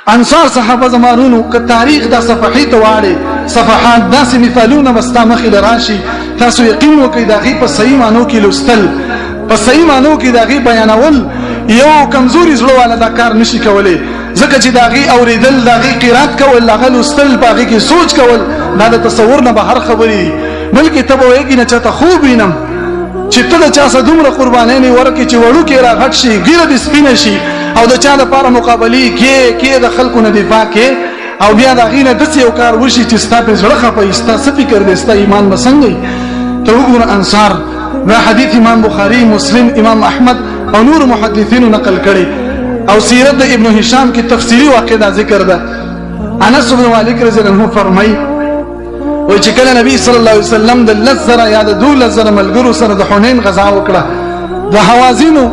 انصار صحابه زما رونو که تاریخ دا صفحې ته واړې صفحات داسې مثالونه به ستا مخې له راشي، تاسو یقین وکړئ د هغې په صحیح معنو کې لوستل، په صحیح معنو کې د هغې بیانول یو کمزوري زړه والا دا کار نشي کولی، ځکه چې د هغې اورېدل، د هغې قرات کول، هغه لوستل، په هغې کې سوچ کول دا د تصور نه بهر خبرې دي. بلکې ته به وایې نه چاته خوب وینم چې ته د چا سره دومره قربانۍ نه ورکړې چې وړوکی را غټ شي، ږیره دې سپینه شي او د چا دپاره مقابلې کې کې د خلکو نه دفاع کې، او بیا د هغې نه داسې یو کار وشي چې ستا پرې زړه خفه وي، ستا څه فکر دی، ستا ایمان به څنګه وي؟ ته وګوره انصار، دا حدیث امام بخاري، مسلم، امام احمد او نور محدثینو نقل کړي، او سیرت د ابن هشام کې تفصیلي واقع دا ذکر ده. انس بن مالک رضی الله عنه فرمایي وایي چې کله نبی صلی الله علیه وسلم د 10,000 یا د 12,000 ملګرو سره د حنین غزا وکړه، د هوازینو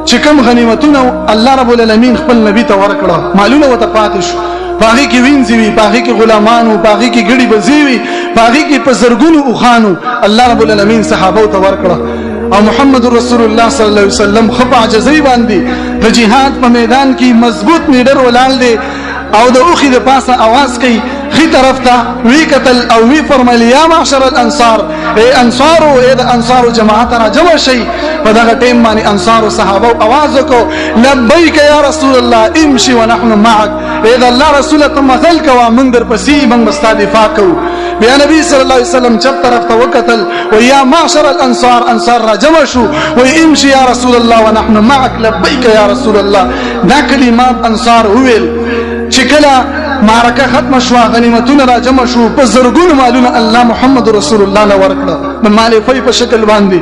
چې کوم غنیمتونه الله رب العالمین خپل نبی ته ورکړه، مالونه ورته پاتې شو، په هغې کې وینځې وي، په هغې کې غلامان وو، په هغې کې ګړي بزې وي، په هغې کې په زرګونو اوښان وو، الله رب العالمین صحابو ته ورکړه. او محمد رسول الله صلی الله علیه وسلم ښه په عاجزۍ باندې د جهاد په میدان کې مضبوط لیډر ولاړ دی او د اوښي د پاسه اواز کوي، ښي طرف ته وی کتل او وی فرمایل یا معشر الانصار، ای انصارو، ای د انصارو جماعت را جمع شئ. په دغه ټیم باندې انصارو صحابه اواز وکړو لبیک یا رسول الله امشي ونحن معک، ای د الله رسوله ته مزل کوه، موږ درپسې، موږ به ستا دفاع کوو. بیا نبی صلی الله علیه وسلم چپ طرف ته وکتل و یا معشر الانصار، انصار را جمع شو، و امشي یا رسول الله ونحن معک لبیک یا رسول الله. دا کلمات انصار وویل چې کله معرکه ختمه شوه، غنیمتونه را جمع شو، په زرګونو مالونه الله محمد رسول الله له ورکړه د مال فی په شکل باندې.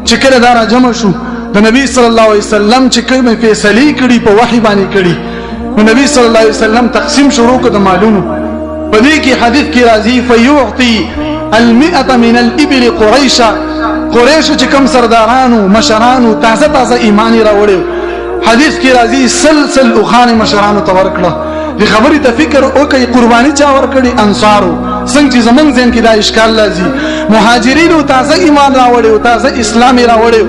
چې کله دا را جمع شو، د نبی صلی الله علیه وسلم چې کومې فیصلې کړي په وحي باندې کړي، نو نبی صلی الله علیه وسلم تقسیم شروع کړ د مالونو. په دې کې حدیث کې راځي فیعطي المئة من الإبل قریشا، قریشو چې کوم سردارانو مشرانو تازه تازه ایمان یې راوړی، حدیث کې راځي سل سل اوښان مشرانو ته ورکړه. د خبرې ته فکر وکړئ، قرباني چا ورکړي؟ انصارو. څنګه چې زمونږ ذهن کې دا اشکال راځي، مهاجرینو تازه ایمان راوړی او تازه اسلام یې راوړی،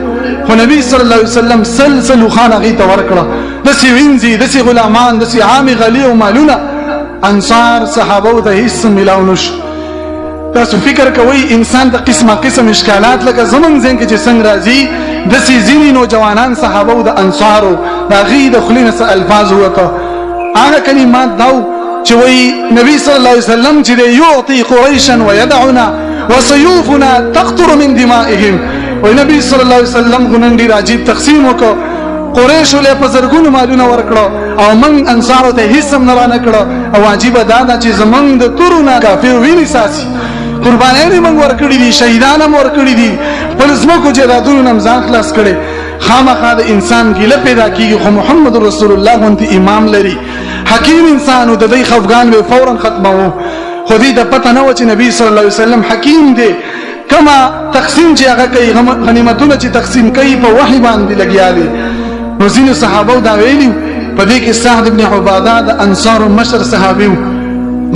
خو نبی صلی الله علیه وسلم سل سل اوښان هغې ته ورکړه، داسې وینځي، داسې غلامان، داسې عامې غلې او مالونه. انصار صحابو ته هیڅ ملاو نه شو. تاسو فکر کوئ انسان ته قسمه قسم اشکالات لکه زمونږ ذهن کې چې څنګه راځي، داسې ځینې نوجوانان صحابو د انصارو د هغوی د خولې نه څه الفاظ ووته، هغه کلمات دا وو چې وایي نبی صلی الله علیه وسلم چې دی یعطي قریشا ویدعنا وسیوفنا تقطر من دمائهم. وایي نبی صلی الله علیه وسلم خو نن ډېر عجیب تقسیم وکړو، قریشو له په زرګونو مالونه ورکړو او موږ انصارو ته هیڅ هم نه رانه کړو، او عجیبه دا ده چې زموږ د تورو نه کافر وینې څاڅي، قربانۍ موږ ورکړي دي، شهیدان هم ورکړي دي، خپل ځمکو جایدادونو نه هم ځان خلاص کړی. خامخا د انسان ګیله پیدا کیږي، خو محمد رسول الله غوندې امام لري، حکیم انسان و، د دی خفګان به فورا ختموو. خو دې ته پته نه وه چې نبی صلی الله علیه وسلم حکیم دی، کما تقسیم چې هغه کوي، غنیمتونه چې تقسیم کوي په وحي باندې لګیا دی. نو ځینو صحابو دا ویلي، په دې کې سعد بن عباده د انصارو مشر صحابي و،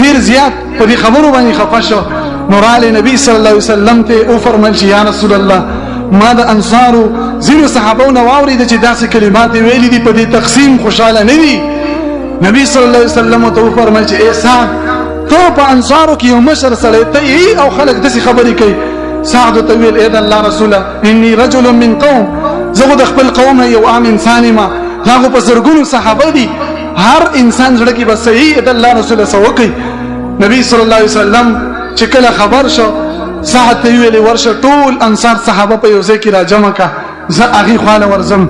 ډېر زیات په دې خبرو باندې خفه شو. نو راغلی نبی صلی الله علیه وسلم ته وفرمیل چې یا رسول الله، ما د انصارو ځینو صحابو نه واورېده چې داسې کلمات یې ویلي دي، په دې تقسیم خوشحاله نه دي. نبی صلی الله علیه وسلم ورته وفرمیل چې ای سعد، ته په انصارو کې یو مشر سړی ته یې او خلک داسې خبرې کوي. سعد ورته وویل ای د الله رسوله، انی رجل من قوم، زه خو د خپل قوم نه یو عام انسان یم، دا خو په زرګونو صحابه دي، هر انسان زړه کې به صحیح د الله رسوله څه وکړي. نبی صلی الله علیه وسلم چې کله خبر شو، سعد ته یې ویلې ورشه ټول انصار صحابه په یو ځای کې راجمع کړه، زه هغې خواله ورځم.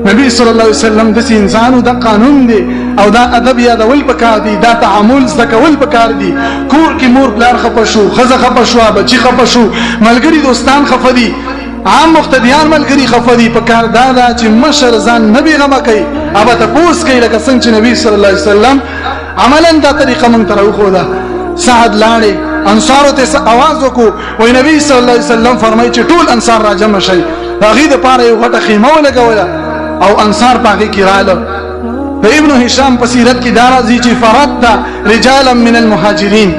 نبی صلی الله علیه وسلم داسې انسان، دا قانون دی او دا ادب یادول پکار دی، دا تعامل زده کول پکار دی. کور کې مور پلار خفه شو، ښځه خفه شوه، بچي خفه شو، ملګري دوستان خفه دي، عام مقتدیان ملګري خفه دي. پکار دا ده چې مشر ځان نه بېغمه کوي، هغه تپوس کوي، لکه څنګه چې نبی صلی الله علیه وسلم عملا دا طریقه مونږ ته راوښوده. سعد لاړې انصارو ته اواز وکړو، وایي نبی صلی الله علیه وسلم فرمایي چې ټول انصار راجمع شئ. د هغې دپاره یو غټه خیمه ولګوله او انصار په هغې کې راله. د ابن هشام په سیرت کې دا راځي چې فرد رجالا من المهاجرین،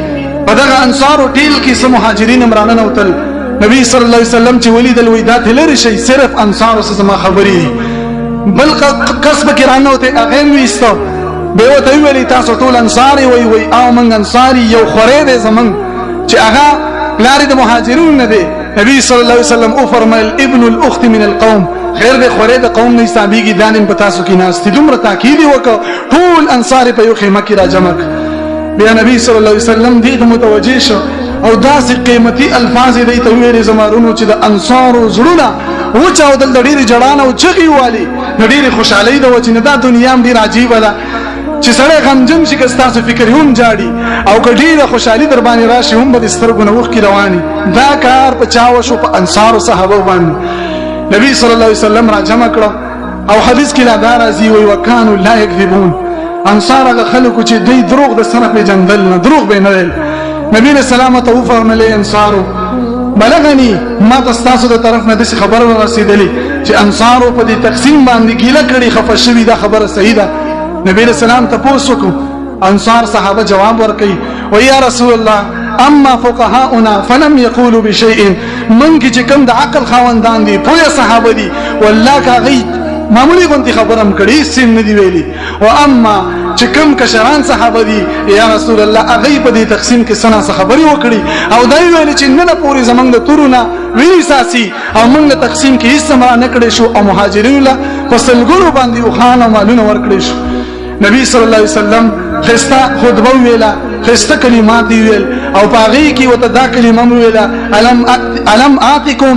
په دغه انصارو ټیل کې څه مهاجرین هم راننوتل. نبی صلی الله علیه وسلم چې ولیدل وایي دا ترې لرې شئ، صرف انصارو څه زما خبرې دي. بل کس پکې راننوتی، هغه یې ویسته. به ورته ویلي تاسو ټول انصار وي، وي او موږ انصاري، یو خورې دی زمونږ چې هغه پلار د مهاجرون نه دی. نبی صلی الله علیه وسلم وفرمایل ابن الاخت من القوم، خیر دی خورې د قوم نه حسابېږي، دا نن په تاسو کې ناست دي. دومره تاکید یې وکړ، ټول انصار په یو خیمه کې راجمع کړ. بیا نبی صلی الله علیه وسلم دې ته متوجه شو او داسې قیمتي الفاظ یې دی ته وویلې زما وروڼو چې د انصارو زړونه وچاودل، د ډېرې ژړا او چغې والي، د ډېرې خوشحالۍ د وجې نه. دا دنیا هم ډېره عجیبه ده چې سړی غمجن شي که ستاسو فکر هم جاړي، او که ډېره خوشحالي در باندې راشي هم به د سترګو نه اوښکې روانې. دا کار په چا وشو؟ په انصارو صحابه باندې. نبی صلی الله علیه وسلم را جمع کړه او حدیث کې لا دا راځي، وایي وکانو لا یکذبون، انصار هغه خلکو چې دوی دروغ د سره پېژندل نه، دروغ به یې نه ویل. نبی علیه السلام ته وفرمایل انصارو بلغني، ما ته ستاسو د طرف نه داسې خبره رسېدلې چې انصارو په دې تقسیم باندې ګیله کړې، خفه شوي، دا خبره صحیح ده؟ نبی علیه السلام تپوس وکړو، انصار صحابه جواب ورکوي، وایي یا رسول الله اما فقهاؤنا فلم يقولوا بشيء، من کې چې کوم د عقل خاوندان دي، پوهه صحابه دي، والله که هغوی معمولي غوندې خبره هم کړې، هېڅ یې نه دي ویلي. و اما چې کوم کشران صحابه دي، یا رسول الله هغوی په دې تقسیم کې څه ناڅه خبرې وکړي او دا یې ویلي چې ننه پورې زموږ د تورو نه وینې څاڅي او موږ له تقسیم کې هېڅ هم را نه کړی شو او مهاجرینو له په سلګونو باندې اوښان او مالونه ورکړی شو. نبی صلی الله علیه وسلم ښایسته خطبه وویله، ښایسته کلمات یې وویل او په هغې کې ورته دا کلمه وویله، الم آتکم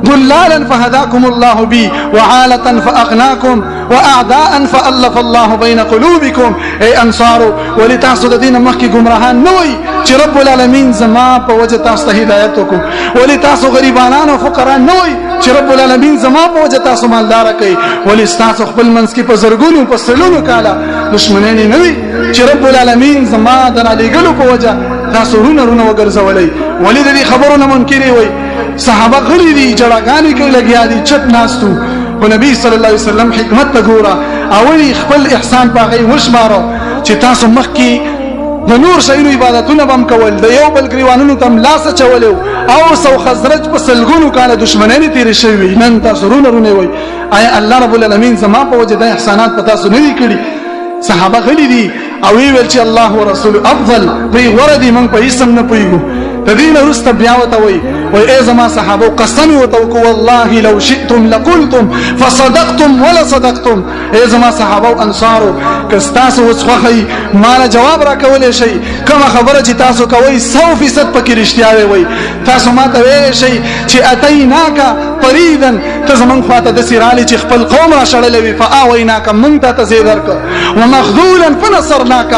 ضلالا فهداكم الله بي وعالة فأغناكم وأعداء فألف الله بين قلوبكم. ای انصارو، ولې تاسو د دین مخکې ګمراهان نه وئ چې رب العالمین زما په وجه تاسو ته هدایت وکړو؟ ولې تاسو غریبانان او فقرا نه وئ چې رب العالمین زما په وجه تاسو مالدار کوي؟ ولې تاسو خپل منځ کې په زرګونو په سلونو کاله دښمنۍ نه وي چې رب العالمین زما د رالیږلو په وجه تاسو رونه رونه وګرځولئ؟ ولې د دې خبرو نه منکرې وئ؟ صحابه غلي دي، جړاګانې کوي، لګیا دي، چپ ناستو. خو نبی صلی الله علیه وسلم حکمت ته ګوره، اولی خپل احسان په هغې وشماره چې تاسو مخکې د نور شیانو عبادتونه به هم کول، د یو بل ګریوانونو ته هم لاس اچولی، اوس او خزرج په سلګونو کاله دښمنۍ تېرې شوې وي، نن تاسو رونه رونه وئ. آیا الله رب العالمین زما په وجه دا احسانات په تاسو نه دي کړي؟ صحابه غلي دي او ویل چې الله ورسول افضل، دوی غوره دي، موږ په هیڅ هم نه پوهېږو. د دې نه وروسته بیا ورته وایي، وایي ای زما صحابو، قسم یې ورته وکړو، والله لو شئتم لقلتم فصدقتم ولا صدقتم. ای زما صحابه او انصارو، که ستاسو اوس خوښه وي ما له جواب راکولی شئ، کومه خبره چې تاسو کوئ 100% پکې رښتیا وی. تاسو ما ته ویلی شئ چې اتیناک طریدا، ته زمونږ خواته داسې رالې چې خپل قوم را شړلی وي، فآویناک، مونږ ته ته ځای درکړ، ومخذولا فنصرناک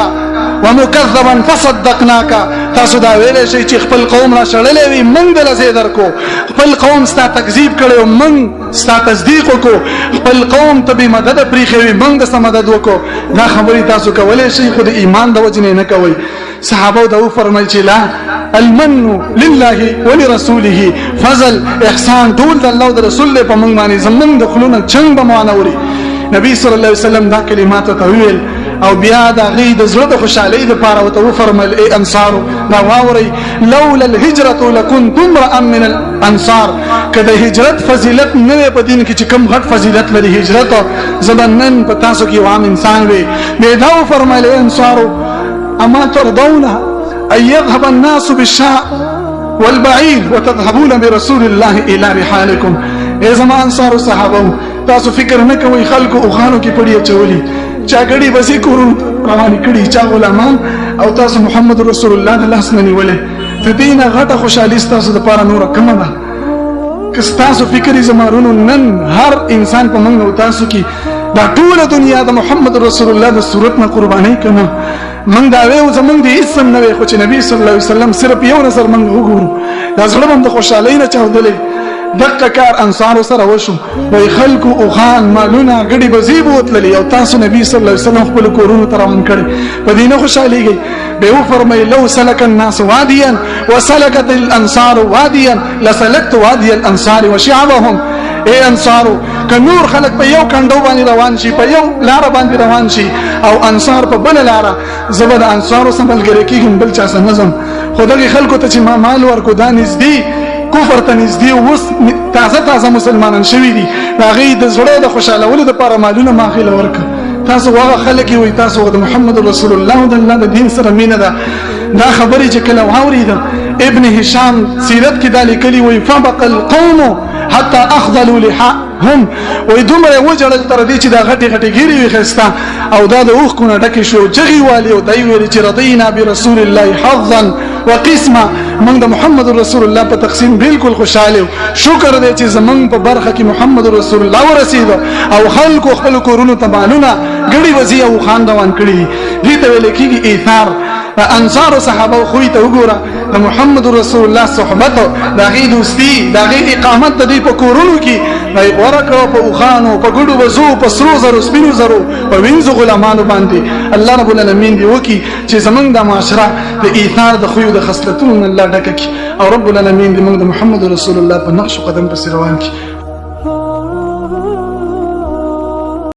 ومکذبا فصدقناک. تاسو دا ویلی شئ چې خپل قوم را شړلی وي، مونږ دله ځای درکو، خپل قوم ستا تکذیب کړی او مونږ ستا تصدیق وکړو، خپل قوم ته بې مدده پرېښی وي، مونږ د مدد وکړو. دا خبرې تاسو کولی شئ، خو د ایمان د وجې نه کوئ. صحابه دا وفرمایل چې لا، المن لله ولرسوله، فضل احسان ټول د الله او د رسول په مونږ باندې، زمونږ د خولو نه چنګ به مو نه اوري. نبی صلی الله علیه وسلم دا کلمات ته وویل او بیا د هغې د زړه د خوشحالۍ دپاره ورته وفرمیل، ای انصارو دا واورئ، لولا الهجرة لکنت امرأ من الانصار، که د هجرت فضیلت نه وی په دین کې چې کوم غټ فضیلت لري هجرت، زه به نن په تاسو کې یو عام انسان وی. بیا دا وفرمیل، ای انصارو اما ترضون ان يذهب الناس بالشاء والبعير وتذهبون برسول الله الى رحالكم. ای زما انصارو صحابه، تاسو فکر نه کوئ خلکو اوښانو کې پړي اچولي، چا ګړي بسې کورونو روانې کړي، چا غلامان، او تاسو محمد رسول الله د لاس نه نیولې. د دې نه غټه خوشحالي ستاسو دپاره نوره کومه ده؟ که ستاسو فکر یې زما وروڼو، نن هر انسان په موږ او تاسو کې دا ټوله دنیا د محمد رسول الله د صورت نه قربانۍ که نه، موږ دا ویو زموږ د هېڅ هم نه وی، خو چې نبی صلی الله علیه وسلم صرف یو نظر موږ وګورو، دا زړه به هم د خوشحالۍ نه چاودلی. دقه کار انصارو سره وشو، وایي خلکو اوښان، مالونه، ګډي بزې بوتللې او تاسو نبی صلی الله علیه وسلم خپلو کورونو ته روان کړی، په دې نه خوشحالېږئ؟ بیا وفرمایل لو سلک الناس وادیا وسلکت الانصار وادیا لسلکت وادي الانصار وشعبهم. ای انصارو، که نور خلک په یو کندو باندې روان شي، په یو لاره باندې روان شي او انصار په بله لاره، زه به د انصارو سره ملګری کېږم، بل چا سره نه ځم. خو دغې خلکو ته چې ما مال ورکړو، دا نږدې کفر ته نږدې اوس تازه تازه مسلمانان شوي دي، د هغوی د زړه د خوشحالولو دپاره مالونه ما هغې له ورکړه. تاسو هغه خلک وي، تاسو د محمد رسول الله د الله د دین سره مینه ده. دا خبرې چې کله واورېده، ابن هشام سیرت کې دا لیکلي وایي فبق القوم حتی اخضلوا لحاهم، وایي دومره یې وژړل تر دې چې دا غټې غټې ږیرې وې ښایسته او دا د اوښکو نه ډکې شوې، چغې والي او دا یې ویلې چې رضینا برسول الله حظا وقسمه، موږ د محمد رسول الله په تقسیم بالکل خوشحاله یو، شکر دی چې زموږ په برخه کې محمد رسول الله ورسېده او خلکو خپلو کورونو ته مالونه ګړي وزي او اوښان روان کړي دي. دې ته ویل کېږي ایثار. د انصارو صحابه خوی ته وګوره، د محمد رسول الله صحبت، د هغې دوستي، د هغې اقامت د دوی په کورونو کې دا یې غوره کړه په اوښانو، په ګډو وزو، په سرو زرو، سپینو زرو، په وینځو غلامانو باندې. الله رب العالمین دې وکړي چې زمونږ دا معاشره د ایثار د خویو د خصلتونو نه الله ډکه کړي، او رب العالمین دې موږ د محمد رسول الله په نقش قدم پسې روان کړي.